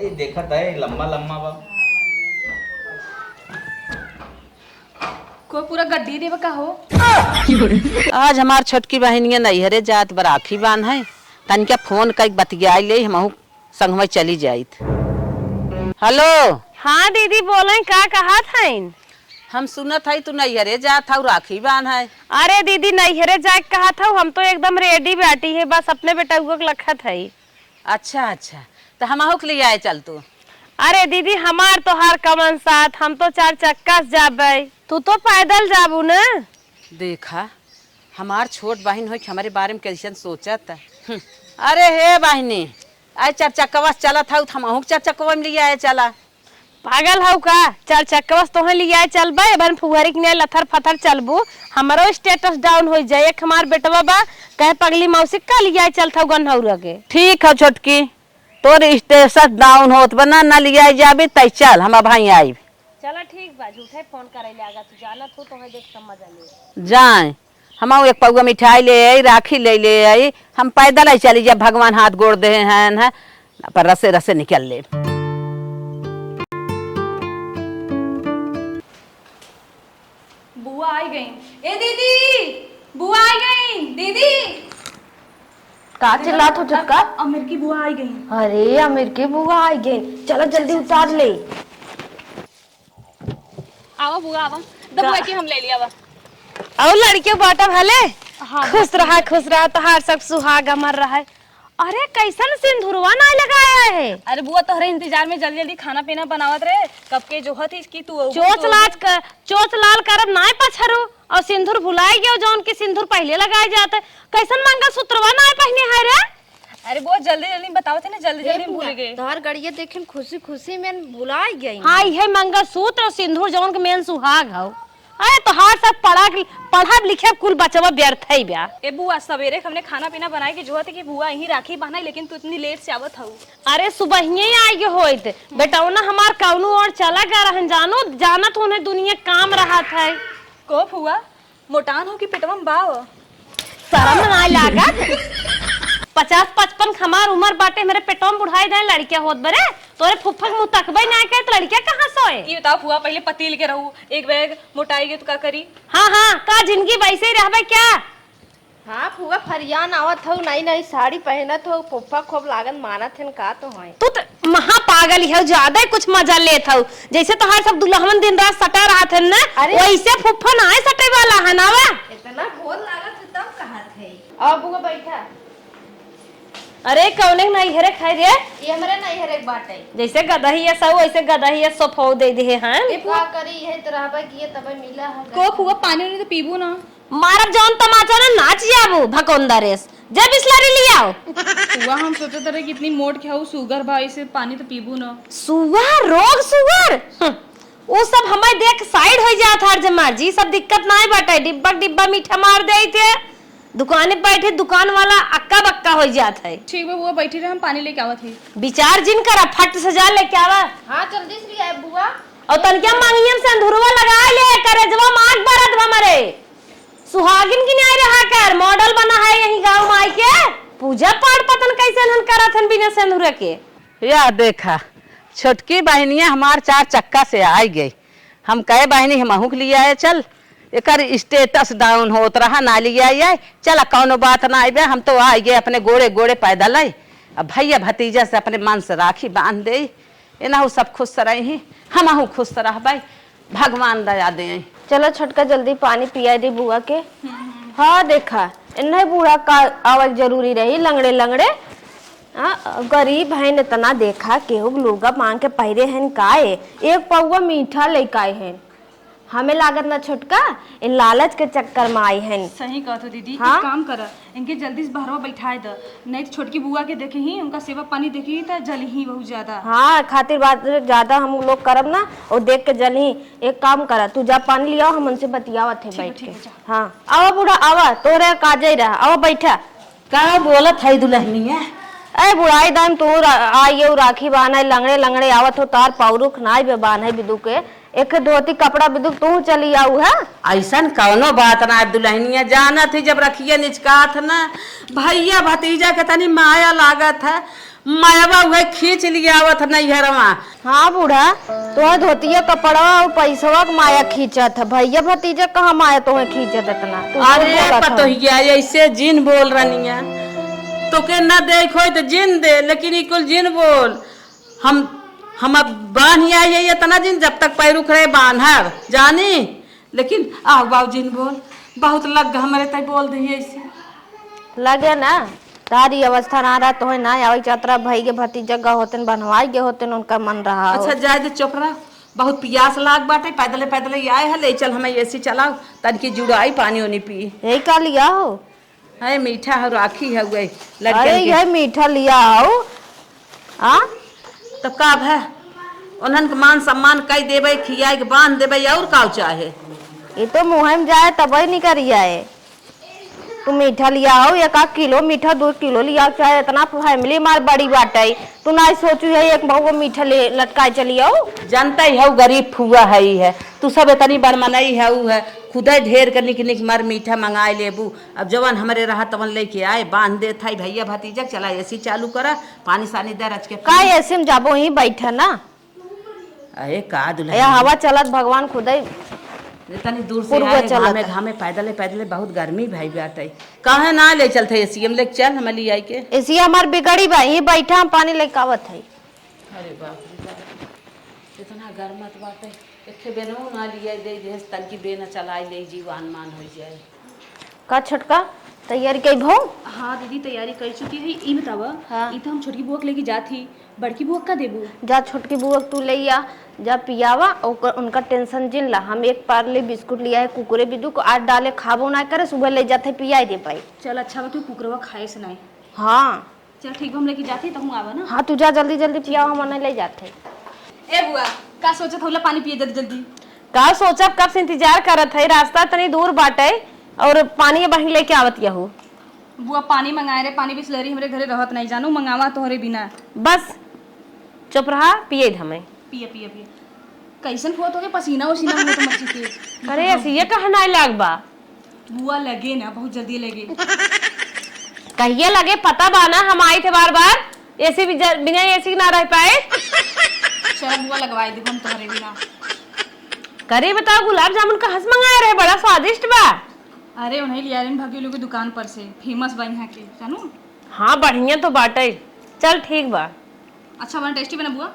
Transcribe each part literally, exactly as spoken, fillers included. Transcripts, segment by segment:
ए, देखत है, लम्बा लम्बा बा। को पूरा गड्डी देबा का हो? आज हमार छोटकी बहिनिया नैहरे जात बा, राखी बान्हे, तनिका फोन कइके बतियाइ लेई, हमहू संगमे चली जाइत। हेलो। हाँ दीदी, बोलें, का कहत हईन? हम सुनत हई तू नैहरे जात हऊ राखी बान्हे। अरे दीदी, नैहरे जाए के कहत हऊ, हम तो एकदम रेडी बाटी है, बस अपने बेटउआ के लखत हई। अच्छा, अच्छा, त हमहू के लियाए चल तू। अरे दीदी, हमार तोहार कवन साथ, हम तो चार चक्का से जाबे, तू तो पैदल जाबू न। देखा, हमार छोट बहिन होइके हमरे बारे में कइसन सोचत। हम्म, अरे हे बहिनी, आए चार चक्कवा से चलत हऊ, त हमहू के चार चक्कवा में लियाए चला। पागल हऊ का? चार चक्कवा से तोहे लियाए चलबे, एबन फुहरी के नियर लथर फथर चलबू, हमरो status down होइ जाए। एक हमार बेटवा बा, कहे पगली मौसी का लियाए चलत हऊ गन्हौरा के। ठीक हऊ छोटकी, तोर status down होत बा ना, ना लियाए जाबे, तै चल, हम अबहीं आइब। चला ठीक बा, झूठे फोन करे लागा, तू जानत हो, तोहे देख समझ आ ले। जाए, हमहू एक पउआ मिठाई ले आई, राखी ले ले आई, हम पैदल आई चली जब भगवान हाथ गोड़ देहे हैं, हैं, पर रसे रसे निकल ले। बुआ आई गई। ए दीदी, बुआ आई गई, दीदी। का चिल्लात हो छोटका? अ-, अमेरिकी बुआ आई गई। अरे, अमेरिकी बुआ आई गई, चला जल्दी उतार ले। आवा बुआ, आवा। दबुआ का? के हम ले लिया बा। और लड़कियों बाटा भले? हाँ, खुश बहुत रहा, सुंदर। खुश रहा, तोहार सब सुहाग अमर रहे। अरे, कैसन सिंदूरवा ना लगाया है? अरे बुआ, तोहरे इंतजार में जल्दी जल्दी खाना पीना बनावत रहे, कब के जोहत ही कि तू अउबू चोच तो लाज कर, चोच लाल करब नाय पछरू, और सिंदूर भुलाई गयो, जौन की सिंदूर पहले लगाए जाते। कैसन मंगलसूत्रवा नाय पहने है रे? अरे बुआ, जल्दी जल्दी बतावत है ना, जल्दी ए जल्दी बुआ, भूल गए। तोहर गड़िया देखे में खुशी खुशी में भुलाई गई। हाँ, इहे मंगलसूत्र और सिंदूर जौन के मेन सुहाग हौ। अरे तोहार सब पढ़ा, पढ़ब लिखब कुल बचवा व्यर्थ है बा। ए बुआ, सवेरे हमने खाना पीना बनाए के जोहत है कि बुआ यहीं राखी बान्हे, लेकिन तू इतनी लेट से आवत हऊ। अरे सुबहिये आई के होइत, बेटौना हमार कौनो ओर चला गया रहन, जानो, जानत होने दुनिया काम रहत है। को फुआ, मोटान हो कि पेटवा में बाव? शरम नाय लागत? पचास पचपन हमार उमर बाटे, मेरे पेटवा में बुढ़ाई जाए लड़किया होत बरे, तोरे फुफ्फा के मुँह तकबे ना करे, तो लड़किया कहाँ सोए? ये बताओ फुआ, पहले पतील के रहू, एक बैग मोटाई गए तो का करी? हाँ, हाँ, का जिंदगी वैसे ही रहबे क्या? हाँ फुआ, फरियान आवत हऊ, नई नई साड़ी पहनत हऊ, फुफ्फा खूब लागन मारत हन, का तो है? तू त महा पागल ही हऊ, ज्यादा ही कुछ मजा लेत हऊ। जैसे तोहार सब दुल्हन दिन रात सटा रहत हन ना, अरे। वैसे फुफ्फा नाय सटे वाला है ना वा। इतना गोर लागत है तब कहत है। आओ बुआ बैठा। अरे कौने के नैहरे खाई रे? ये हमरे नैहरे के बाटे। जैसे गदही है सऊ, वैसे गदही है सोफो दे दिहे हैं। ए फुआ, का करी, यही तो रहबे किए तबे मिला है। को फुआ, पानी उनी तो पीबू ना। मारब जौन तमाचा ना, नाच जाबू भकोंदा रेस। जा बिसलरी लियाओ। फुआ, हम सोचत रहे कि इतनी मोट के हऊ, sugar बा, इसे पानी तो पीबू ना। Sugar, रोग sugar? हम्म, उ सब हमें देख side होइ जात हर जमार जी, सब दिक्कत नाय बाटे, डिब्बा डिब्बा मीठा मार देइत है। दुकाने पे बैठे दुकान वाला अक्का बक्का होइ जात है। ठीक बा फुआ, बैठी रहे, हम पानी लेके आवत ही। विचार जिन करा, फट से जा लेके आवा। हाँ, जल्दी से लिया बुआ। और तनिका मंगियम सिंदूरवा लगा ले, करेजवा माग बरत हमरे। सुहागिन की न्याय रहा कर, model बना है यही गाँव में आइके। पूजा पाठ पतन कैसे हन करत हन बिना सिंदूर के। या देखा, छोटकी बहिनिया हमार चार चक्का से आई गई। हम कहे बहिनी हमहू के लियाए चल, एकर status down होत रहा, ना लियाए आए। चला कौनो बात ना आइबे, हम तो आई गए अपने गोड़े गोड़े पैदल आई। अब भैया भतीजा से अपने मन से राखी बांध दे। एनहू सब खुश रही, हमहू खुश रहबै, भगवान दया दें। चलो छोटका, जल्दी पानी पिया दी बुआ के। हम्म, हम्म। हाँ, देखा, इन्हें बूढ़ा का आवल जरूरी रही, लंगड़े लंगड़े। हाँ, गरीब हैं इतना, देखा, केहू के लुगा मांग के पहिरे हैं का ए? एक पौवा मीठा लेके आए हैं। हमें लागत ना छोटका, इन लालच के चक्कर में आई हैं। सही कहत हो दीदी, हाँ? एक काम कर, इनके जल्दी से बहरवा बैठाए द, नहीं तो छोटकी बुआ के देखे ही, उनका सेवा पानी देखे ही त जली ही बहुत ज्यादा। हाँ, खातिर बात ज्यादा हम लोग करब ना, और देख के जली ही। एक काम करा, तू जा पानी लियाओ, हम उनसे बतियावत है ठीक है, बैठ ठीक के। है, जा। हाँ, आवा बूढ़ा, आवा, तोहरे काजे रहा, आवा बैठा। का बोलत है दुल्हनिया? ए बुढ़ाई दाम तू रा-, आइयो राखी बान्हे, लंगड़े लंगड़े आवत हो, तार पौरुख नाई बे बान्हे बिदु के। एक धोती कपड़ा बिदुक तू चली आऊ है। ऐसन कौनो बात ना, दुल्हनिया जानत ही जब रखिए निचकात ना, भैया भतीजा के तनी माया लागत है, मायावा उहे खींच लियावत नैहरवा। हाँ बूढ़ा, तोहे धोतिया कपड़वा अउर पैसवा के माया खींचत है, भैया भतीजा कहाँ माया तोहे खींचत इतना? तू अरे बोलत हऊ। पतोहिया, ऐसे जिन बोल रनिया, तोके न देख होई तो जिन दे, लेकिन ई कुल जिन बोल। हम, हम अब बान्ह आई है इतना जिन, जब तक पैर उखड़े बान्हब, जानी। लेकिन आउ बाबू जिन बोल, बहुत लग हमरे तई बोल दही ऐसे। लगे ना, तारी अवस्था ना रहा तोहे ना आवे चाहत रहा, भाई के भतीजा गा होतेन, बनवाई गे होतेन, उनका मन रहा हो। अच्छा जाए दे चोपड़ा, बहुत पियास लाग बाटे, पैदले पैदले आए है, ले चल हमें एसी चलाओ, तनकी जुड़ाई पानी ओनी पी। यही का लिया हो? है मीठा हो राखी है उहे लड़कन अरे के। यह मीठा लिया हो। आ? तब का अब है? उन्हन के मान सम्मान कई देबे, खियाए के बांध देबे, और का चाहे? ये तो मुँह में जाए तबे निकरी आए। तू मीठा लिया हो, एक आध किलो मीठा, दो किलो लिया, चाहे इतना फैमिली हमार बड़ी बाटे। तू ना सोचू है एक बहु मीठा ले लटकाए चली आओ। जानता ही है गरीब फुआ है ही है, तू सब इतनी बड़ मनई है उ है, खुदे ढेर के निक निक मार मीठा मंगाए लेबू। अब जवन हमरे रहा तवन लेके आए, बांध देत है भैया भतीजा, चला एसी चालू करा, पानी सानी दे रच के का पी। एसी में जाबो ही बैठा ना। अरे का ए, दुल्हन, हवा चलत भगवान खुदे इतनी दूर से पुरवा आए, चलत घामे है। घामे पैदले पैदले बहुत गर्मी भाई बाटे। काहे ना ले चलते एसी में, लेके चल हम ले आई के। एसी हमार बिगड़ी बा, यहीं बैठा हम पानी लेके आवत है। अरे बाप रे बाप, इतना गर्मत बाटे, एक ठे बेनवो ना लिया दे दे, तनकी बेना चलाई ले जीवान मान हो जाए। का छोटका, तैयारी कई भौ? हाँ दीदी, तैयारी कर चुकी है। ई बतावा, हाँ। ई तो हम छोटकी बुआ के लेके जात ही, बड़की बुआ का देबू? जा छोटकी बुआ के तू ले आ, जा पियावा, ओकर, उनका टेंशन जिन ला। हम एक पार्ले बिस्कुट लिया है, कुकुरे बिदु को आज डाले खाबो ना करे, सुबह ले जाते पियाई दे पाई। चल अच्छा बा, तू कुकुरवा खाए से नहीं। हाँ। चल ठीक बा, हम लेके जाते, तहूँ आवा ना। हाँ, तू जा जल्दी जल्दी पियावा, हम नहीं ले जाते। ए बुआ, का सोचत हौला, पानी पिए जल्दी जल्दी। का सोचब, कब से इंतजार करत है, रास्ता इतनी दूर बाटे और पानी बहिन लेके आवत यहू। बुआ पानी मंगाए रे, पानी बिसलरी हमरे घरे रहत नहीं जानू, मंगावा तोहरे बिना। बस चुप रहा, पिए द हमें। पिया पिया पिया। कैसन फुआ तोके पसीना उसीना मुँह तो मची के। अरे ऐसे ये कहना लाग बा। बुआ लगे ना, बहुत जल्दी लगे। कहिए लगे, पता बा ना, हम आई थे बार बार, एसी भी ज-, बिना एसी के ना रह पाए। चल बुआ लगवाई देबो हम तोहरे बिना। करे बताओ, गुलाब जामुन कहाँ से मंगाए रहे, बड़ा स्वादिष्ट बा। अरे उन्हें लिया रहे भगेलू की दुकान पर से, फेमस बा यहाँ के, जानू। हाँ बढ़िया तो बाटे। चल ठीक बा। अच्छा बना, टेस्टी बना बुआ।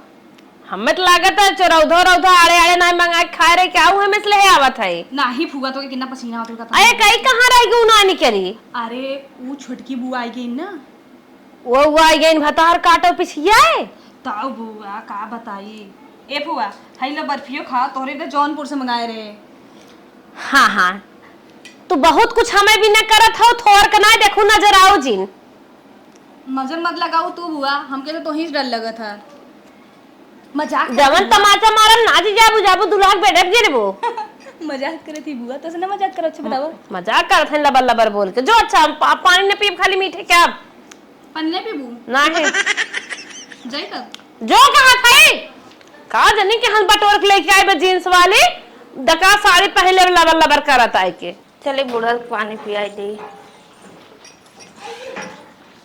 हमें तो लागत है चोरौधो रौधो आड़े आड़े ना मंगा के खाए रहे, क्या हुए में से ले आवत है? नाही फुआ तो के कितना पसीना होत होता। अरे कई कहाँ रह गई उन्होंने करी? अरे वो छोटकी बुआ आई गई ना। वो वो आई गई भतार काटो पिछिया है। ताऊ बुआ का बताई। ए फुआ, हई लो बर्फियो खा, तोहरे तो जौनपुर से मंगाए रहे। हाँ हाँ, तू बहुत कुछ हमें भी न करत हो, थोर के ना देखू नजर आओ जिन। नजर मत लगाऊ तू बुआ, हमके तो तोही से डर लगत है। मजाक करत जवन हूँ। तमाचा मारम ना जी जाबू, जाबू दुल्हा के बेटे के गिरबू। मजाक करत ही बुआ, तो से ना मजाक करो, अच्छा बताओ। मजाक करत है लबर लबर बोल के। जो अच्छा, हम पा-, पानी न पीब, खाली मीठे क्या? पानी नहीं पीबू? ना है। जाई तब। जो कहा था? का जनी के हम बटोर के लेके आए बे जींस वाली, दका साड़ी पहले लबर लबर करत आए के। चले बुढ़ल पानी पियाई दे।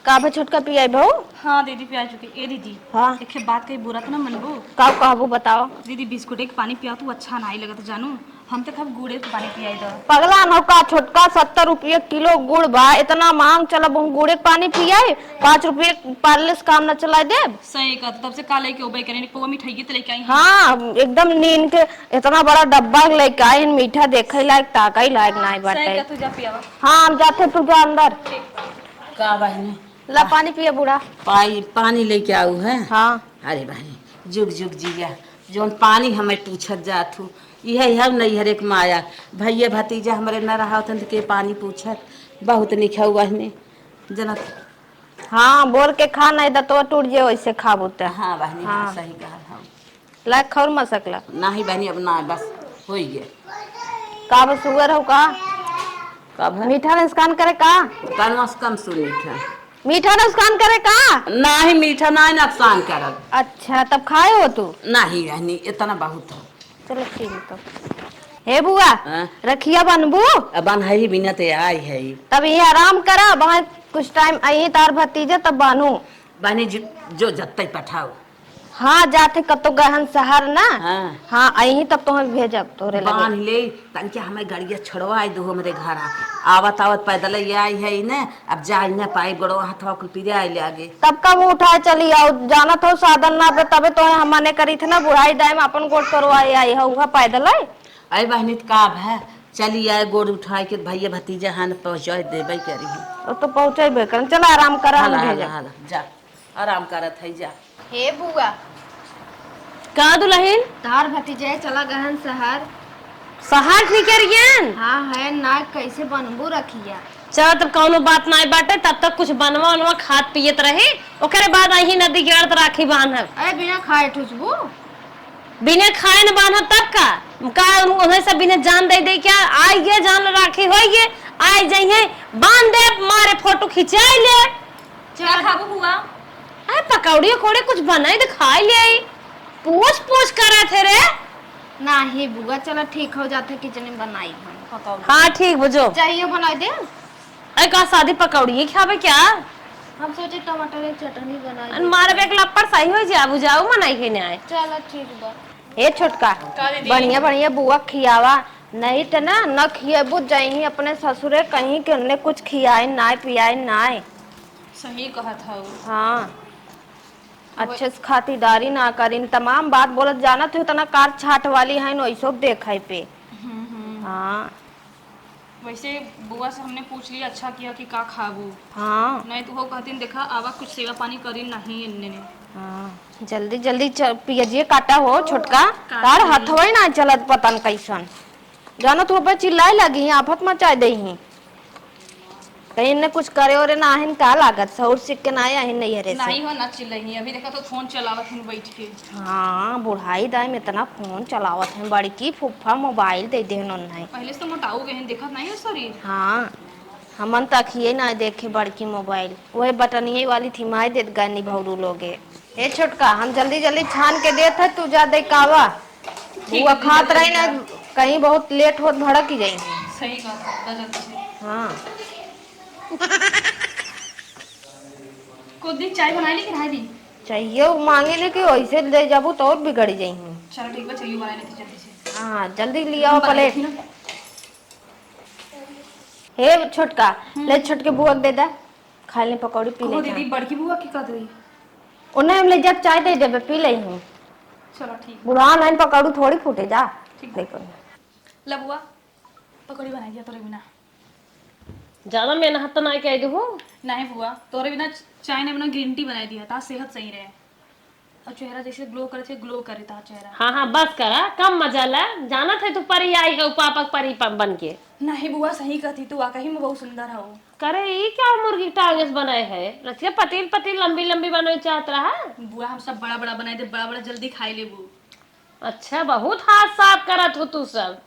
का भा छोटका पियाई भौ? हाँ दीदी पिया चुकी। ए दीदी, हाँ। एक ठे बात कही बुरा तो ना मनबू? का कहबू बताओ। दीदी बिस्कुटे के पानी पिया तू अच्छा नाही लगत जानू। हम तो खाब गुड़े के पानी पियाई दो। पगला नौका छोटका सत्तर रुपये किलो गुड़ बा, इतना महंग चलब हम गुड़े के पानी पियाई? पाँच रुपये पार्ले से काम न चलाई देब? सही कहत, तब से का लेके ओबे करे, पौवा मिठाइये त लेके आई हैं। हाँ, एकदम नीन के इतना बड़ा डब्बा लेके आई हैं, मीठा देखे लायक, ताकई लायक नाई बाटे। सही कहत, जा पियावा। हाँ, हम जाते, तू जा अंदर। का बहिनी? ला पानी पिया बूढ़ा। पाई, पानी लेके आऊ है। हाँ। अरे बहिनी, जुग जुग जिया, जौन पानी हमें पूछत जात हूँ, इहे है नैहरे के माया। भैया भतीजा हमरे न रहा होतन त के पानी पूछत, बहुत निक है बहिनी, जनत। हाँ, बोल के खा, नहीं दतवा टूट जे, वैसे खाबू त। हाँ बहिनी, हाँ, हाँ। सही कहल हौ। लायक खौर मसकला। नाही बहिनी, अब ना, बस, होई गे। का बस सुगर हो का? का भा? मीठा नुकसान करे का? का नुकसान सुनी था? मीठा नुकसान करे का? नाही, मीठा नाही नुकसान करब। अच्छा, तब खाए हो तू? नाही बहिनी, इतना बहुत हो। चलो ठीक है तब। हे बुआ, हाँ? रखिया बनबू? अब बन है ही बिना ते आई है ही। तब ये आराम करा, वहाँ कुछ टाइम आई तार भतीजा तब बानू। बहनी जी, जो जत्तई पठाओ। हाँ, जात है कतो गहन शहर ना। हाँ। हाँ, अइहीं तब तोहैं भेजब तोरे लगे। बांध ले, तनके हमें गड़िया छोड़वाए दो हमरे घर। आवत आवत पैदल ही आई है इन्हें, अब जा ही ना पाई, गोड़वा हथवा कुल पिराए लागे। तब कब उठाए चली आओ, जानत हो साधन ना बे, तबे तोहैं हम मने करी थे ना, बुढ़ाई दाई में अपन गोड़ करवाए आई है, उहा पैदल है। अरे बहनी, त का भा, चली आए, गोड़ उठाए के भैया भतीजा हन, पहुँचाए देबे करी हम। ओ तो पहुँचेबे करन, चला आराम करा, हम हाला, भेजब। हाला, हाला, जा, आराम करत है, जा। हे बुआ। का दुलहिन? तार भतीजे चला गहन शहर। शहर निकरियन? हाँ, है ना, कैसे बनबू रखिया? चला, तब कौनो बात नाई बाटे, तब तक कुछ बनवा उनवा, खात पियत रही, ओकरे बाद अइहीं नदी किनारे त राखी बांधब। अरे, बिना खाए ठुसबू? बिना खाए न बांधब तब का? का उन्हें सब बिना जान दे दे क्या? आई गे जान राखी होई गे, आई जइहे, बांध दे, मारे फोटो खिंचाई ले। का खाबू बुआ? अरे पकौड़ी उकौड़ी कुछ बनाई दे, खाई ले आई। पूछ पूछ करत है रे। नाही बुआ, चला ठीक हो जात है, किचन में बनाई हम पकौड़ी। हाँ ठीक बुझो। चाहिए बनाई दे। अरे का सादी पकौड़ी ही खाबे क्या? हम सोचे टमाटर के चटनी बनाई अन दे। मारे बे एक लप्पर सही हो जाए, बुझाऊ मनाई के न्याय। चला ठीक बा। ए छोटका, का दीदी? बढ़िया बढ़िया बुआ खियावा, नहीं त ना, न खिएबू, जइहीं अपने ससुरे कहीं के उन्ने कुछ खियाए नाय पियाए नाय। सही कहत हऊ। हाँ, अच्छे से खातिरदारी ना करिन, तमाम बात बोलत, जानत हो तना कार छाट वाली है, वैसो देखे पे। हम्म, हम्म। हाँ। वैसे बुआ से हमने पूछ लिया, अच्छा किया कि का खाबू। हाँ। नहीं तो वो कहतीन, देखा आवा कुछ सेवा पानी करी नहीं इनने ने। हाँ, जल्दी जल्दी च-, पियजिए काटा हो छोटका, काट तार ली। हथवई ना चलत पतन कैसन। जानत हो पे चिल्लाए लगी, आफत मचाए देही। कहीं इनने कुछ करे ओरे ना आहिन का लागत, सहूर सीख के ना आहिन नहीं हरे से। नहीं हो ना चिल्लही, अभी देखा तो फोन चलावत हन बैठ के। हाँ, बुढ़ाई दाई में इतना फोन चलावत हैं, बड़की फुफ्फा मोबाइल दे देहन उन्हें। पहले से तो मोटाऊ गए हैं, देखत नहीं हो शरीर। हाँ, हमन त अखिए ना देखे बड़की मोबाइल, वही बटनिए वाली थिमाई देत गनी भौरू लोगे। हे छोटका, हम जल्दी जल्दी छान के देत है, तू जा दे कावा। ठीक बुआ है, खात जल्दी रही ना, जा। कहीं बहुत लेट होत भड़क ही जाई। सही बात है, जा जल्दी से। हाँ। कुछ दिन चाय बनाई लेकिन हाय दी। चाहिए वो मांगे ले कि वैसे ले जाबू तो और बिगड़ जाई। चलो ठीक बा, चलिए बनाई लेते जल्दी से। हाँ, जल्दी ले आओ हम बनाई प्लेट। थी ना। हे छोटका, हम्म। ले छोटके बुआ के दे दे, खा ले पकौड़ी पी कहो ले दीदी, चाय। बड़की बुआ की कहत रही? उन्हें हम ले जब चाय दे देबे, पी ले हूँ। चलो ठीक। बुढ़ा नहीं पकौड़ी थोड़ी फूटे जा। ठीक। देखो। ला बुआ, पकौड़ी बनाई दिया तोरे बिना। ज्यादा मेहनत तो नहीं कह दू। नहीं बुआ, तोरे बिना चाय नहीं बना, ग्रीन टी बनाई दिया, ता सेहत सही रहे। और चेहरा जैसे ग्लो करे थे, ग्लो करे ता चेहरा। हाँ, हाँ, बस करा, कम मजा ला। जानत है तू परी आई है, पापक परी प-, बन के। नहीं बुआ, सही कहती तू, वाकई में बहुत सुंदर हो। करे, ई क्या मुर्गी टांग से बनाए है? रचिया पतील पतील लंबी लंबी बनाए चाहत रहा। बुआ, हम सब बड़ा बड़ा बनाए दे, बड़ा बड़ा जल्दी खाई लेबू। अच्छा, बहुत हाथ साफ करत हो तू सब।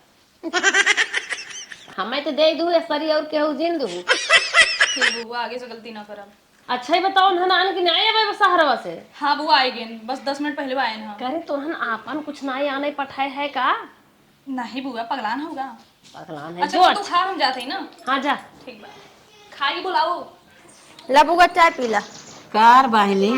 हमें तो दे दू, सरी और केहू जिन दू। ठीक बुआ, आगे से गलती ना करब। अच्छा, ही बताओ, उन्हन आन कि नहीं आए बे शहरवा से? हाँ बुआ, आए गेन, बस दस मिनट पहले आए हैं। करे, तो उन्हन आपन कुछ नहीं आने पठाए है का? नहीं बुआ, पगलान होगा। पगलान है, अच्छा, जो तो तू अच्छा। खा, हम जाते ही ना। हाँ, जा। ठीक बा, खाई बुलाओ। ला बुआ, चाय पी ला। कार बहिनी,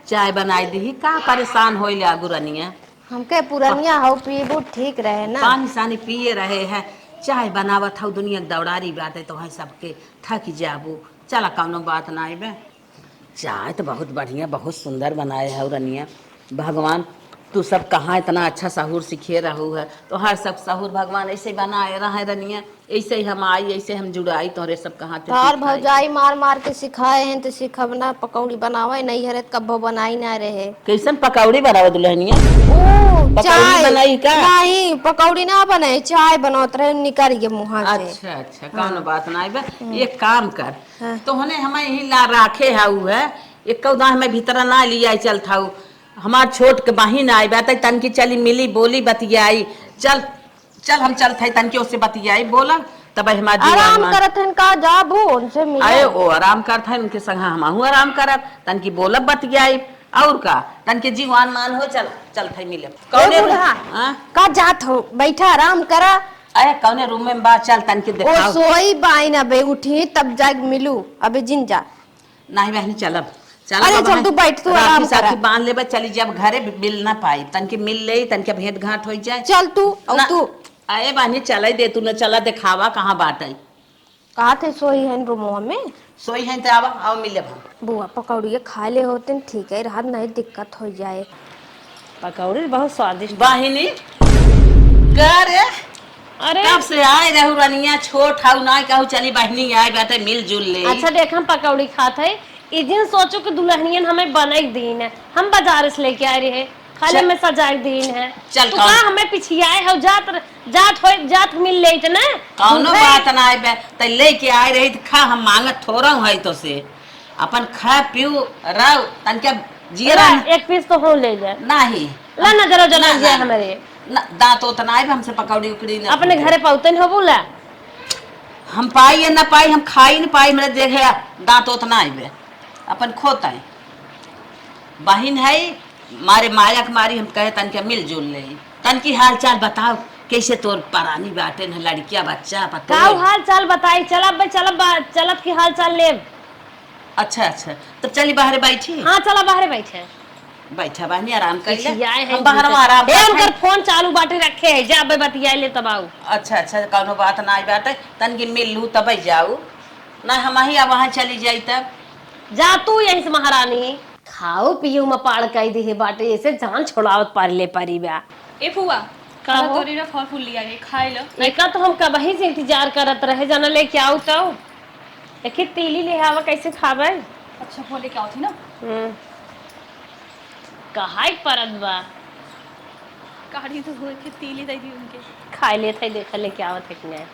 चाय बनाई दी, का परेशान होइले आगू रनिया? हमके पुरनिया हौ, पीबू ठीक रहे ना। पानी सानी पिए रहे है, चाय बनावत हौ, दुनिया के दौड़ारी बाटे, तो है सबके थक जाबू। चला, कौनो बात नाई बे। चाय तो बहुत बढ़िया, बहुत सुंदर बनाए हौ रनिया। भगवान, तू सब कहाँ इतना अच्छा सहूर सिखे रहू है, तो हर सब सहूर भगवान ऐसे बनाए रहे रनिया। ऐसे ही हम आई, ऐसे हम जुड़ाई तोहरे सब कहाँ थे तार सीखाई। भौजाई मार मार के सिखाए हैं तो सीखब ना, पकौड़ी बनावे नहीं हरे त कब्बो बनाई ना रहे। कैसन पकौड़ी बनावे दुल्हनिया? ओ, पकौड़ी चाय। बनाई का? नहीं, पकौड़ी ना बने, चाय बनौत रहे, निकल गए मुँहा से। अच्छा, अच्छा, हाँ। कौनो बात ना बा। हम्म। एक काम कर, हाँ। तोहने हमें यहीं ला राखे है, उ है, एक कौदा हमें भीतर ना लिया चल था, हमार छोट के बहिन आई बा, तै तनकी चली मिली बोली बतियाई, चल। चल, हम चलत हई, तनके ओसे बतियाई, बोला, तब हमार जीवन आराम मान। करत हन का, जाबू उनसे मिले। अरे, ओ आराम करत हन, उनके संग हमहू आराम करब, तनकी बोलब, बतियाई, और का, तनके जीवन मान हो, चल, चलत हई मिले। ए कौने बूढ़ा, हाँ? का जात हो? बैठा, आराम करा। अरे, कौने रूम में बा? चल, तनके ओ देखाओ। सोई बाइन, अबे उठी, तब जाके मिलू, अबे जिन जा। नहीं बहनी, चलब। चला अरे बाबा, चल, तू बैठ, तू राखी आराम साखी करा। बांध लेबे, चली जब घरे, मिल ना पाई, तनके मिल ले, तनके भेंट घाट हो जाए। चल तू, और ना, तू। अरे बहनी, चले दे तू ना, चला देखावा कहाँ बाटे। कहा थे सोई है रूमवा में? सोई है तो आवा, आओ मिले हम। बुआ, पकौड़िया खा ले होते न, ठीक है, रात नहीं दिक्कत हो जाए। पकौड़ी बहुत स्वादिष्ट। बहिनी, का रे? अरे। कब से आए रहू रनिया, छोट हऊ, ना कहू चली बहिनी आए बाटे, मिलजुल ले। अच्छा, देख, हम पकौड़ी खात है, ई जिन सोचो कि दुल्हनियन हमें बने के दीन है, हम बाजार से लेके आए रहे, खाली चल। हमें सजाए के दीन है। चल, तू कौन का हमें पिछियाए हो, जात, जात हो, जात मिल लेत ना। कौनो दूसरे बात ना आए बे, तै लेके आए रही त खा, हम मांगत थोड़ा है तो से। अपन खा पीऊ रहो, तनके जिए ला, रह। एक पीस तो हो ले ले। नाही। ला ना, जरा, जरा ना, ले ना। हमारे। ना, दांत उतना आए बे, हमसे पकौड़ी उकड़ी ना अपने होते। घरे पाउते नहीं हो बोला। हम पाई या ना पाई, हम खाई ना पाई, मेरे देखे दांत उतना आए बे। अपन खोता है। बहिन है, मारे माया के मारी हम कहे तनके मिलजुल ले। तनकी हाल चाल बताओ, कैसे तोर परानी बाटे न, लड़किया बच्चा पतोह? काऊ हाल चाल बताई, चलब बे, चलब बा-, चलब की हाल चाल लेब। अच्छा, अच्छा, तब चली बाहरे बैठी। हाँ, चला बाहरे बैठे। बैठा बहनी, आराम कर ले। खिसियाए हैं हम बाहर इनकर। आराम ए, कर उनकर हैं। फोन चालू बाटे रखे है, जा बे बतिया ले तब आऊ। अच्छा, अच्छा, कौनो बात ना बाटे, तनकी मिल लू तब जाऊ। ना हम ही अब वहाँ चली जाई तब। जा तू यहीं से महारानी। खाऊ पियऊ में पाड़ कई दिहे बाटे, ऐसे जान छोड़ावत पारी ले पारी बा। ए फुआ, का चला हो? तोरी रे फल फूल लिया रे, खाए लो। एका तो हम कबही से इंतजार करत रहे, जाना लेके आऊ तो। एक ही तीली ले आवा, कैसे खाबे? अच्छा, फुआ लेके आओ थी ना। हम्म। कहाई परत बा। काढ़ी तो हुए के तीली दे दी उनके। खाए लेत है, देखा लेके आवत है कि नहीं।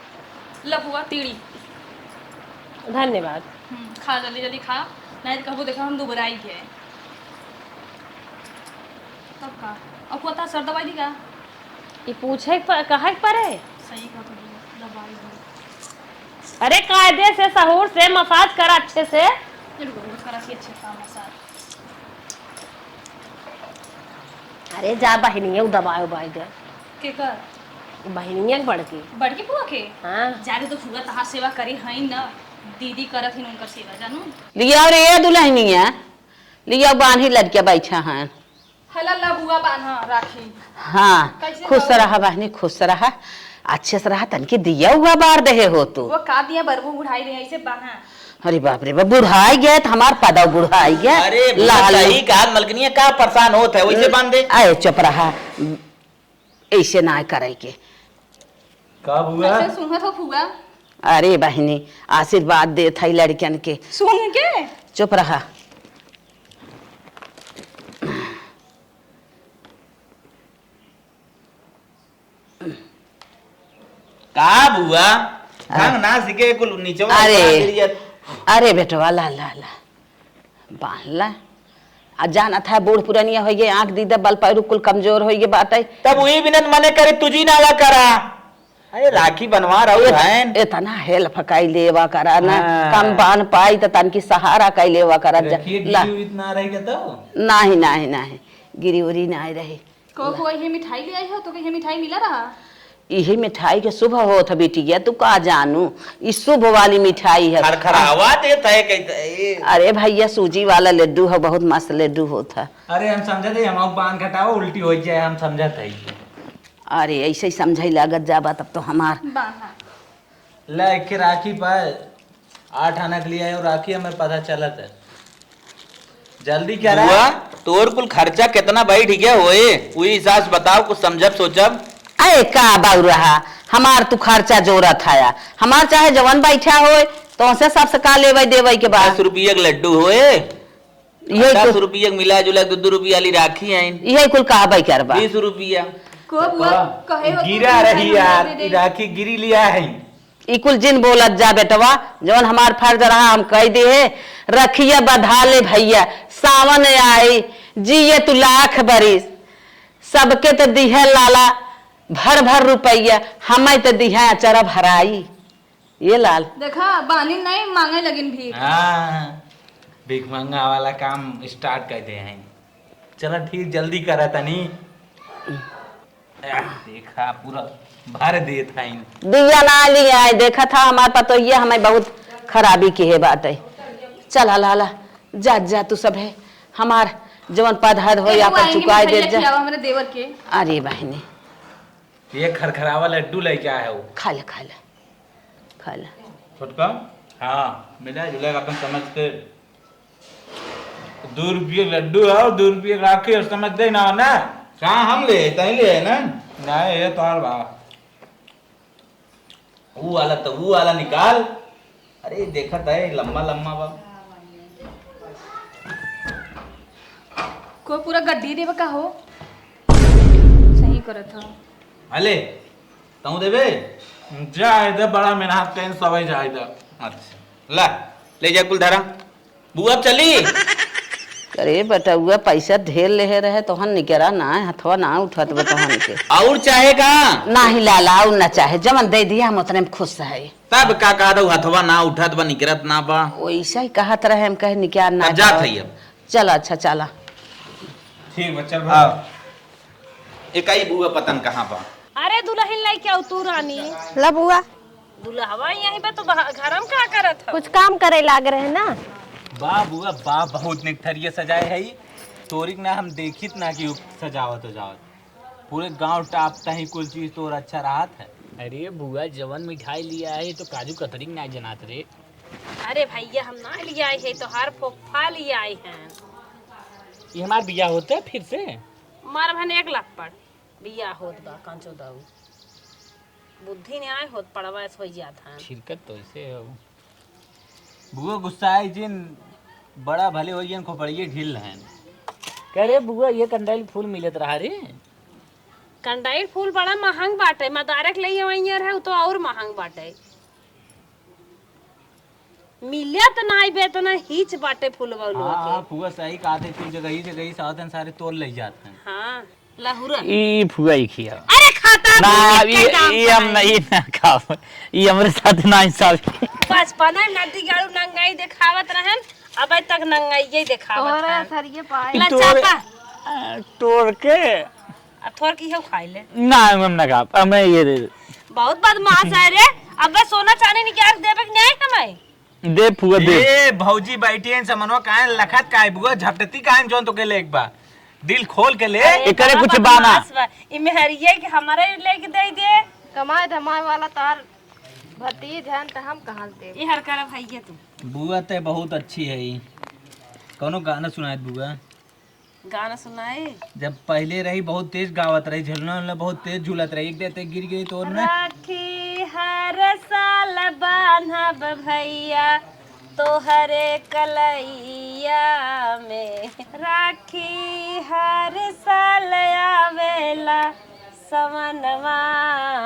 लफुआ तीड़ी। धन्यवाद। हम्म, खा जल्दी जल्दी खा, नहीं तो कहबो देखा हम दुबराई गए। तब का? अब पता सर दवाई दी का? ई पूछे के प-, कहे के पड़े? सही कहा तुम, दवाई दी। अरे कायदे से, सहूर से मसाज कर अच्छे से। ये रुको, रुको, करा थी अच्छे से मसाज। अरे जा बहिनिया, उ दबाए उबाए दे। केकर? बहिनिया के बड़की। बड़की फुआ के? हाँ। जा रे तो फुआ तहार सेवा करी हई न, दीदी करत ही उनकर सेवा, जानू। लिया रे दुल्हनिया, लिया बान्ही लड़किया बैठा हैं। हला ला बुआ बान्हा राखी। हाँ, कैसे खुश रहो? रहा बहनी, खुश रहा, अच्छे से रहा, तनकी दिया हुआ बार देहे हो तू। वो का दिया बरबू बुढ़ाई रहे, ऐसे बान्हा। अरे बाप रे बाप, बुढ़ाई गए त हमार पदव बुढ़ाई गए। अरे बुआ, लाल। सही कहा मलकनिया, का परेशान होत है, वैसे बांध दे। अरे चुप रहा, ऐसे ना करे के। का बुआ? कैसे सूंघत हो फुआ? अरे बहिनी, आशीर्वाद देत हई लड़कन के। सूंघ के? चुप रहा। का बुआ? अरे। ढंग ना सीखे कुल नीचवा अरे। ऊपरा गिरियत। अरे बेटवा, ला, ला, ला। बांध ला। आ जानत है, बूढ़ पुरनिया होइगे, आँख दीदा बल पैरू कुल कमजोर होइगे बाटे। तब वही बिनत मने करे, तुझी नावा करा। अरे राखी बनवा रहू इत-, हन। इतना help कई लेवा करा ना, हाँ। कम बान पाई त तनकी सहारा कई लेवा करा जा। रखिए, ला। गिरी उरी ना रही तो? नाही, नाही, नाही, गिरी उरी नाही रही। को, को ये मिठाई ले आई हो, तो के ये मिठाई मिला रहा? इही मिठाई के शुभ होत ह बिटिया, तू का जानू, ई शुभ वाली मिठाई है। खरखरावा देत है कहते, ए। अरे भैया, सूजी वाला लड्डू है, बहुत मस्त लड्डू होत है। अरे हम समझत है, हम बांध घटाओ, उल्टी हो जाए, हम समझत है। अरे ऐसे ही समझाई लागत जाबा, तब तो हमार। बांधा। ले, एक राखी पर आठ आना के लिए आयो, राखी हमें पता चलत है। जल्दी करा। बुआ, तोर कुल खर्चा कितना बैठ गया होए? वही हिसाब से बताओ, कुछ समझब सोचब। अरे का बाऊ रहा, हमार तू खर्चा जोरत हया, हमार चाहे जवन बैठा होए, तो उनसे सबसे का लेवे देवे के बा? दस रुपये के लड्डू होए, यही दस कुल रुपये के मिला जुला के दो दो रुपया वाली राखी आइन। यही कुल कहबे करबा। बीस रुपया। को बुआ, कहे हो तो गिरा रही यार, दे दे। राखी गिरी लिया है। ई कुल जिन बोलत जा बेटवा, जौन हमार फर्ज रहा हम कह दिहे। रखिया बधा ले भैया, सावन आई, जिए तू लाख बरिस। सबके त दिहे लाला भर भर रुपया, हमें त दिहे अचरा भराई। ये लाल। देखा, बानी नहीं मांगे लगिन भीख। हाँ, भीख मांगा वाला काम start कर दे हैं। चला ठीक, जल्दी करा तनी। आह, देखा, पूरा भर देत हईन। दिया ना लिए आए, देखा था हमार पतोहिया हमें बहुत खराबी की है बाटे। चल, हला, हला। जा, जा, तू सब है, हमार जवन पदहद हो, ए, आपन चुकाए दे जा। खियावा हमरे देवर के। अरे बहिनी। ये खरखरावा लड्डू लेके आया हो। खा ले, खा ले, खा ले। छोटका, हाँ, मिला जुला के अपन समझ के दू रुपये लड्डू हो, दू रुपये राखी हो, समझ दे ना, ना। कहाँ हम ले, तहीं ले है ना? नहीं, ये तो हर बा। ऊ वाला तो, ऊ वाला निकाल। अरे, देखत है, लम्बा लम्बा बा। को पूरा गड्डी देबे का हो? सही करत हो। अले, तहूँ देबे? जाए दे, बड़ा मेहनत कइन सबै जाए दे। अच्छा, ला, ले जा कुल धरा। बुआ चली। अरे बेटउआ, पैसा ढेर लेहे रहे, तोहन निकरा ना, हथवा ना उठत बा तोहन के। और चाहे का? नाही लाला, और ना चाहे, जवन दे दिया हम उतने में खुश है। तब का कहत हऊ, हथवा ना उठत बा, निकरत ना बा। वैसा ही कहत रहे, हम कहे निकार ना अब जात पाओ। है अब। चला, अच्छा, चला। ठीक बा, चल भाई। आओ। एकाई बुआ पतन कहाँ बा? अरे दुलहिन लइके आउ तू रानी। ला बुआ। दुलहवा यहीं पे तो बहा-, घर में का करत हव? कुछ काम करे लाग रहे ना। बा बुआ, बा बहुत निक थरिया सजाए है। तोरिक ना हम देखित ना कि उ सजावत उजावत। पूरे गांव टाप तही कुल चीज तोर अच्छा रहत है। अरे बुआ, जवन मिठाई लिया है तो काजू कतरी के ना जनात रे। अरे भैया, हम ना लिया है, तोहार फोफा लिया है। ये हमार बिया होते फिर से? मार भन एक लाख पड़। बियाह होत बा, कांचो दाऊ। बुद्धि न्याय होत, पड़वा ऐसे होई जात हैं। छिरकत तो ऐसे हो। बुआ गुस्सा आई जिन, बड़ा भले होई जिन, खोपड़िए ढील रहन। कह रे बुआ, ये कंडाइल फूल मिलत रहा रे। कंडाइल फूल बड़ा महंग बाटे, मदारक ले वहीं रहे, उ तो और महंग बाटे। मिलत नाई बे, इतना हीच बाटे फुलवा उलवा हाँ, के। हाँ, फुआ सही कहत है, तू जगही जगही से आवत हैं, सारे तोड़ ले जात हैं। हाँ, लहुरा। ई फुआ ही खिया। अरे खाता ना, भी ई, एक काम ई हम है। नहीं ना खाब। ई हमरे साथ ना इंसाफ। बचपना में नदी गाड़ू नंगाई देखावत रहन, अबे तक नंगाई ये देखावत तोहरे हैं। असर ये पाए। ई ला तोड़, चापा। आ, तोड़ के। अब थोड़ की हो खाई ले। ना, हम ना खाब, हमें ये दे दे। बहुत बदमाश है रे। अबे सोना चांदी निकाल देबे के नहीं हमें। दे फुआ, दे। ए, भौजी बैठी हैं, समनवा काहे लखत काहे बुआ, झपटती काहे जौन तोके ले एक बार। दिल खोल के ले। अरे, एकरे बड़ा कुछ बाना। बदमाश बा। ई मेहरिया के हमारे लेके दे दे। कमाए धमाए वाला तार भतीज हन त हम कहाँ से देब? ई हर कर भैया तू। बुआ ते बहुत अच्छी है ई। कौनो गाना सुनाए बुआ। गाना सुनाए? जब पहले रही बहुत तेज गावत रही, झुलना उलना बहुत तेज झूलत रही, एक देते गिर गई तो ना। राखी हर साल बान्हब भैया तोहरे कलैया में, राखी हर साल आवेला सवनवा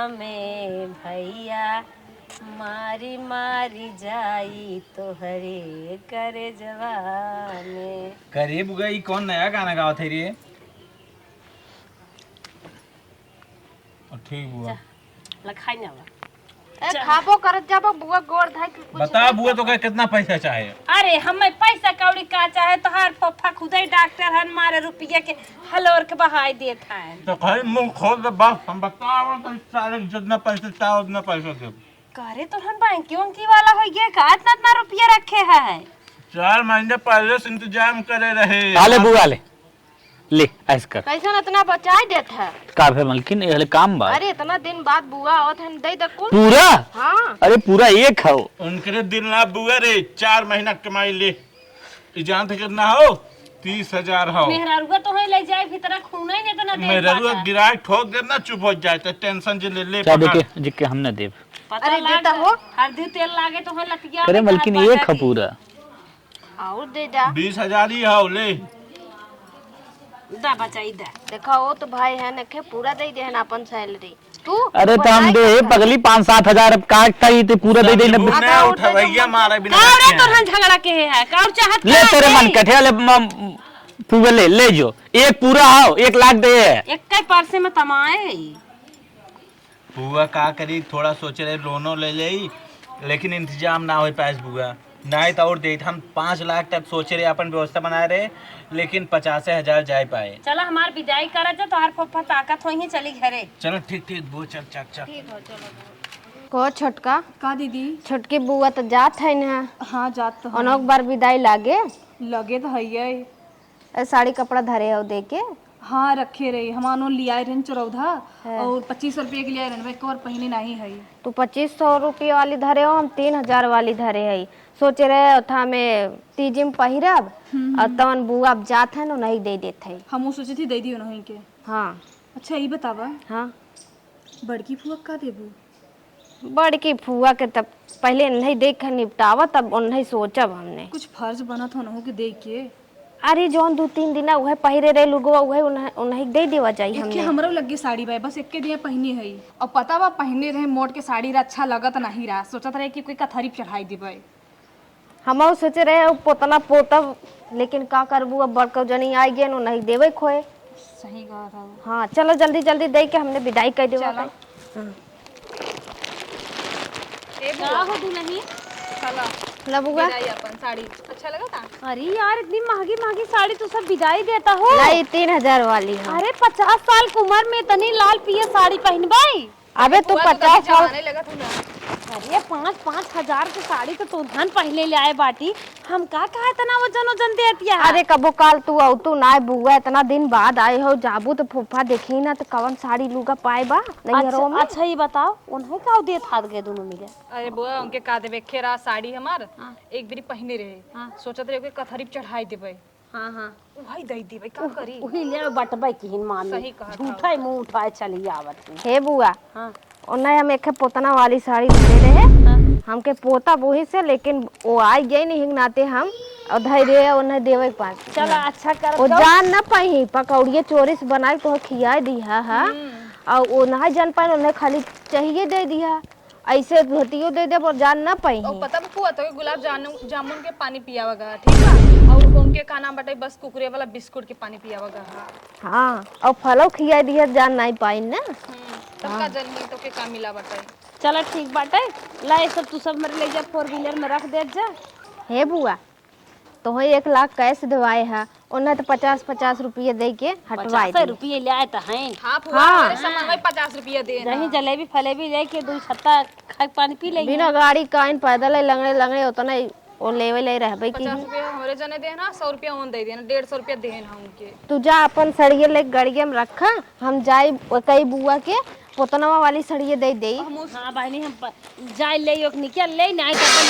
में भैया, मारी मारी जाई तोहरे करेजवा में। करे बुआ, ई कौन नया गाना गावत है रे? ठीक बुआ। जा, लखाई ना बा। ए, जा। खाबो करत जाबो बुआ, गोड़ धाई के कुछ बता नहीं बुआ, खाबो। तोके कितना पैसा चाहे? अरे, हमें पैसा कौड़ी का चाहे? तोहार फफा खुदे डॉक्टर हन, मारे रुपया के हलोर के बहाई देत हन। तो खाली मुंह खोल दे बस, हम बताओ तो सारे जितना पैसा चाहे उतना पैसा देब। का रे, तोहन बैंकी उंकी वाला होइ गया का? इतना, इतना रुपया रखे है? चार महीने पहले से इंतजाम करे रहे। आ ले बुआ, ले, ले, ऐस कर। कैसन इतना बचाई देत है? का भे मलकिन, ये हले काम बा। अरे, इतना दिन बाद बुआ आवत है, दे दे कुल। पूरा? हाँ। अरे, पूरा एक हौ। उनकरे दिन ना बुआ रे, चार महीना कमाई ले। ई जानत कितना हौ? तीस हजार हौ। मेहरारुआ तो है ले जाए भीतर, खून ही नहीं इतना देर मेहरारुआ बाटा। गिराए ठोक दे ना, चुप हो जाए, तो टेंशन जे ले ले चाहे बाहर। देखे, जिके हम ना देब। पता अरे लाग देता जा। हो। हरदी तेल लागे तो है लतिया करे में मलकिन, हाथ ये बाटा खा के। पूरा। और दे दा। बीस हजार ही हौ, ले। दा बचाई दा। देखा, वो तो भाई है, नखे पूरा दे दे है ना अपन सैलरी। तू अरे तो हम दे पगली पाँच सात हजार, अब काट ताई ते पूरा दे दे ना। मुंह नहीं उठवैया मारे बिना का रे रखे हैं। तोहन झगड़ा के है, का और चाहत ले का तेरे है? मन कठे ले म-, पूरा ले, ले जो। एक पूरा आओ, एक लाख दे है। एक के परसे में तमाए। बुआ का करी, थोड़ा सोचे रहे लोनो ले लेई, लेकिन इंतजाम ना हो पाए बुआ। नाहीं तो और देत, हम पाँच लाख तक सोचे रहे, अपन व्यवस्था बनाए रहे, लेकिन पचासे हजार जाए पाए। चला हमार विदाई करा जा, तोहार फूफा ताकत होइहीं, चली घरे। चलो ठीक, ठीक बुआ, चल, चल, चल। ठीक हो, चलो। को छोटका? का दीदी? छोटकी बुआ तो जात है ना। हाँ, जात तो है। उन्हों बार विदाई लागे। लगे तो हइये। ए, साड़ी कपड़ा धरे हो दे के? हाँ, रखे रही। हम आनो लियाए रहन चरौधा हाँ। और पच्चीस सौ रुपया के लियाए रहन, एक और पहिने नहीं है। तू पच्चीस सौ रुपया वाली धरे हो, हम तीन हजार वाली धरे है। सोचे रहे था में तीजिम पहिरब, हम्म, और हम्म। तवन बुआ अब जात है, उन्हीं दे देत है। हमहू सोचे थी दे दियो उन्हीं के। हाँ। अच्छा, ई बतावा। हाँ। बड़की फुआ का देबू? बड़की फुआ के तब पहिले नहीं देख निपटावा, तब उन्हीं सोचब हमने। कुछ फर्ज बनत हो नहु के दे के। अरे, जौन दू तीन दिना उहे पहिरे रहे लुगवा, उहे उन्ह-, उन्हीं दे देवा जाई एक्के हमने। हमरो लगे साड़ी बा, बस एक्के दिया पहिने हई। और पता बा, पहिने रहे मोट के साड़ी रे अच्छा लगत नहीं रहा, सोचत रहे कि कोई कथरी चढ़ाई देबे। हमहू सोचे रहे, अब पोतना पोतब, लेकिन का करबू, अब बड़का जनी आइ गए, उन्हीं देवे खोए। सही कहत हऊ। हाँ, चलो जल्दी जल्दी दे के हमने विदाई कर देवा चलो। भाई। हाँ। ए का बुआ। हो दुलही? चलो। ला बुआ। विदाई अपन साड़ी अच्छा लगा था? अरे यार, इतनी महंगी महंगी साड़ी तू सब विदाई देता हो। नहीं, तीन हजार वाली है। अरे, पचास साल की उम्र में इतनी लाल पियर साड़ी पहनबाई? अबे तू बुआ, तू पचास तभी साल जवाने लगत हूँ ना। अरे, पाँच, पाँच हजार के साड़ी तो तू धन पहले ले आए बाटी, हम का कहा इतना वजन वजन देतिया? अरे, कबो काल तू अउतू ना बुआ, इतना दिन बाद आए हो, जाबू तो फूफा देखी ना तो कवन साड़ी लुगा पाए बा नैहरों अच्छा, में। अच्छा, ये बताओ, उन्हें का देत हाथ गए दोनों मिले? अरे बुआ, उनके का देबे, खेरा साड़ी हमार हाँ। एक बेरी पहिने रहे, हाँ। सोचत रहे ओके कथरी चढ़ाई देबे। हाँ, हाँ। उहई दई देबे, का करी? उही ले बटबे किहिन मामी। सही कहत झूठा हऊ। ही मुँह उठाए चली आवत ही। हे बुआ, हाँ। ओने हम एक पोतना वाली साड़ी धरे रहे। हाँ। हमके पोता बोही से, लेकिन वो आई गई नहीं नाते हम और धई रहे ओने देवे के पास। चला, हाँ। अच्छा करत वो हऊ। जान न पाई, पकौड़िए चोरी से बनाई तो खियाए दिया, हाँ। हम्म। और वो ना जान पाए, उन्हें खाली चाहिए दे दिया। ऐसे धोतियो दे देब और जान ना पाई। ओ, पता बा फुआ, तोके गुलाब जानू-, जामुन के पानी पियावा गा, ठीक बा? और उनके का नाम बाटे, बस कुकुरे वाला बिस्कुट के पानी पियावा गा, हाँ। हाँ, और फलो खिया दिया, जान नहीं पाई ना। हम्म, तब का हाँ। जानी तोके का मिला बाटे। चला ठीक बाटे, ला ये सब तू सब मेरे ले जा, four wheeler में रख दे जा। हे बुआ, तोहे एक लाख cash देवाए है, ओन्हे तो पचास पचास रुपये दे के हटवाए पचास दे। रुपये ले आए तो हैं। हाँ, फुआ, हाँ। हमारे सामान भाई पचास रुपये दे ना। जहीं जलेबी फलेबी लेके दो छत्ता खाए पानी पी लेंगे। बिना गाड़ी का आइन पैदल है, लंगड़े लंगड़े उतना ही वो लेवे ले रहबे की। पचास रुपये हमरे जने दे ना, सौ रुपये ओन दे देना, डेढ़ सौ रुपये दे ना उनके। तू जा अपन सड़िए ले गड़िया में रखा, हम जाई कई बुआ के पोतनवा वाली सड़िए दे देई। हाँ बहनी, हम प-, जाए ले ओकनी के ले, नाहीं तो अपन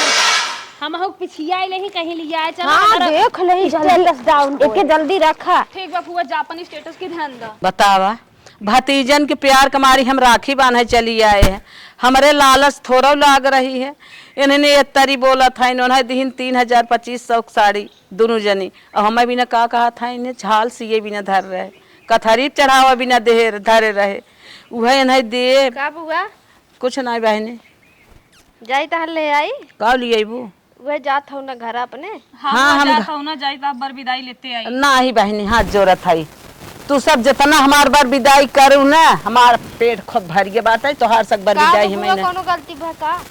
हम, हमहू पिछिया ले ही कहीं लिया है, चलो हाँ, हमारा देख ले जल्दी। Status down एके होए। जल्दी रखा। ठीक बा फुआ, जा अपन status के ध्यान दा। बतावा, भतीजन के प्यार के मारी हम राखी बांधे चली आए हैं, हमरे लालच थोड़ा लाग रही है। इन्हने ये तरी बोलत है, इन्होंने दिहिन तीन हजार पच्चीस सौ के साड़ी दुनू जनी, और हमें बिना का कहा था, इन्हें झाल सिए बिना धर रहे, कथरी चढ़ावा बिना देहे धरे रहे, उहे इन्हें दे। का बुआ? कुछ नाहीं बहिनी। जाई तहन ले आई। का ले अइबू? उहे जात हऊ ना घर अपने। हाँ, हाँ, हाँ, हम जात घ- हऊ ना, जाई त आप बर विदाई लेते आई। नाहीं बहिनी, हाथ जोड़त हई। तू सब जितना हमार बर विदाई करू ना, हमार पेट खूब भरिए बाटे, तोहार सब बर का विदाई हो हमें बुआ, ना। कौनो गलती भा का?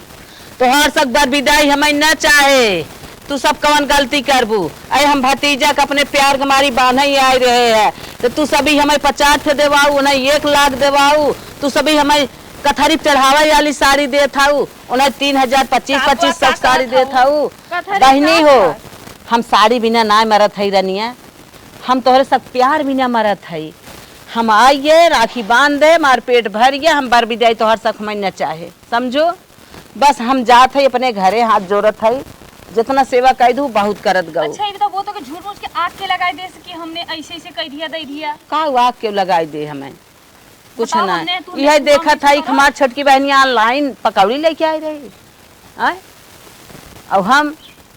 तोहार सब बर विदाई हमें ना चाहे। तू सब कवन गलती करबू? अरे हम भतीजा के अपने प्यार के मारी बांधे ही आए रहे हैं, तो तू सभी हमें पचास ठे देवाऊ, उन्हें एक लाख देवाऊ, तू सभी हमें कथरी चढ़ावे वाली साड़ी देत हऊ, उन्हें तीन हजार, पच्चीस, का पच्चीस सौ का साड़ी कहत देत हऊ? हऊ। कथरी बहिनी का हो, कहत? हम साड़ी बिना ना मरत हई रनिया, हम तोहरे सब प्यार बिना मरत हई। हम आइए, राखी बांध दे, मार पेट भर गया, हम बर विदाई तोहर सब हमें न चाहे, समझो? बस हम जात हई अपने घरे, हाथ जोड़त हई, जितना सेवा कई दू बहुत करत गऊ। अच्छा, ये बताओ, वो तो के झूठ मूठ के आग के लगाई दे से कि हमने ऐसे ऐसे कह दिया, दे दिया। का आग के लगाई दे हमें? कुछ बताओ, ना। हमने, तू यह नहीं देखत सुना, है, हमार छोटकी बहनिया online पकौड़ी लेके आई रही, आय? और हम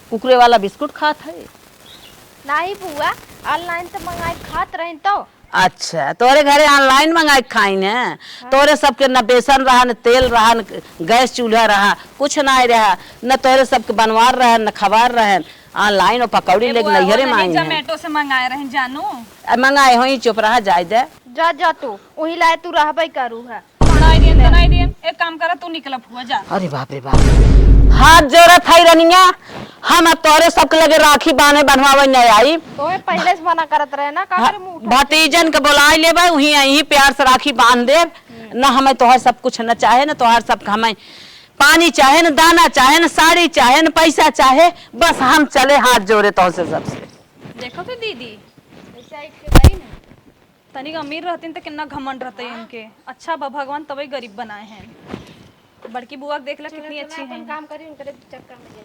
कुकुरे वाला बिस्कुट खात है। नहीं बुआ, online तो मंगाई खात रही तो। अच्छा, तोरे घरे online मंगाई खाइन है? हाँ। तोरे सबके न बेसन रहा, न तेल रहा, न गैस चूल्हा रहा, कुछ ना रहा, न तोरे सबके बनवार रहे, न खवार रहे। Online और पकौड़ी ए लेके बुआ, नैहरे वो में आई तनी हैं। Zomato से मंगाए रहे जानू। अब मंगाए होई, चुप रहा, जाए दे। जा, जा तू, वही लाए तू रहबे करू है। बनाई दियन, बनाई दियन। एक काम करा, तू निकल फुआ, जा। अरे बाप रे बाप। हाथ जोड़त हई रनिया, हम अब तोहरे सबके लगे राखी बांधे बंधवावे न आई। तोहे पहिले से मना करत रहे ना, का हा-, करे मुंह उठा के? भतीजन के बोलाई लेबे, उहीं अहीं प्यार से राखी बांध देब। हम्म। ना हमें तोहर सब कुछ न चाहे, ना तोहर सब हमें पानी चाहे न, दाना चाहे न, साड़ी चाहे न, पैसा चाहे, बस हम चले हाथ जोड़े तोहसे सबसे। देखो तो दीदी, ऐसा एक ठे भाई ना। तनिक अमीर रहतीन त कितना घमंड रहते इनके। अच्छा बा, भगवान तबे गरीब बनाए हैं। बड़की बुआ के देख ले, कितनी अच्छी अपन हैं। काम करी, उनके चक्कर में जे